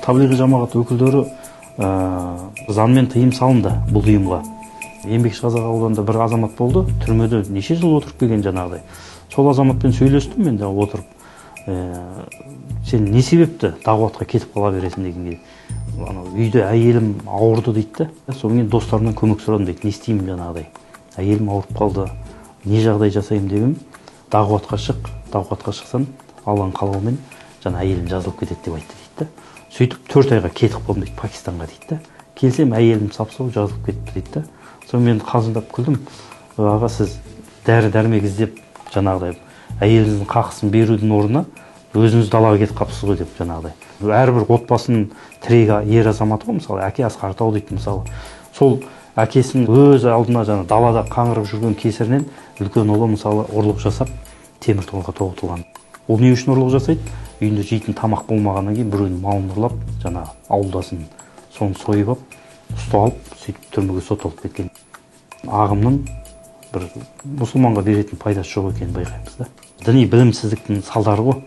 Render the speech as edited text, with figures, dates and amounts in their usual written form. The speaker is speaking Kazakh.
Таблиғи жамағат өкілдері заңмен тыйым салынды бұл ұйымға. Еңбекшіқазақ ауданында бір азамат болды, түрмеде неше жыл отырып келген жаңағыдай. Сол азаматпен сөйлестім мен де отырып. Сен не себепті дағуатқа кетіп қала бересің дегенге, анау үйде әйелім ауырды дейді да. Содан кейін достарымнан көмек сұрадым дейді, не істеймін жаңағыдай, әйелім ауырып қалды, не жағдай жасаймын деп едім. Дағуатқа шық, дағуатқа шықсаң Алланың қалауымен жаңа әйелім жазылып кетеді деп айтты дейді да. Сөйтіп 4 айға кетіп қалдым дейді Пакистанға дейді да. Келсем әйелім сап-сау жазылып кетіпті дейді да. Сонымен мен қалжыңдап күлдім. Аға, сіз дәрі-дәрмек іздеп жаңағыдай әйеліңіздің қақысын берудің орнына өзіңіз далаға кетіп қалыпсыз ғой деп жаңағыдай. Әрбір отбасының тірегі ер азаматы ғой, мысалы, әке асқар тау дейді мысалы. Сол әкесінің өз алдына жаңа далада қаңғырып жүрген кесірінен үлкен ұлы мысалы ұрлық жасап темір торға тоғытылған. Ол не үшін ұрлық жасайды? Үйінде жейтін тамақ болмағаннан кейін біреудің малын ұрлап, жаңағы ауылдасын соны сойып алып, ұсталып, сөйтіп түрмеге сотталып кеткен. Ағымның бір мұсылманға беретін пайдасы жоқ екенін байқаймыз да. Діни білімсіздіктің салдары ғой.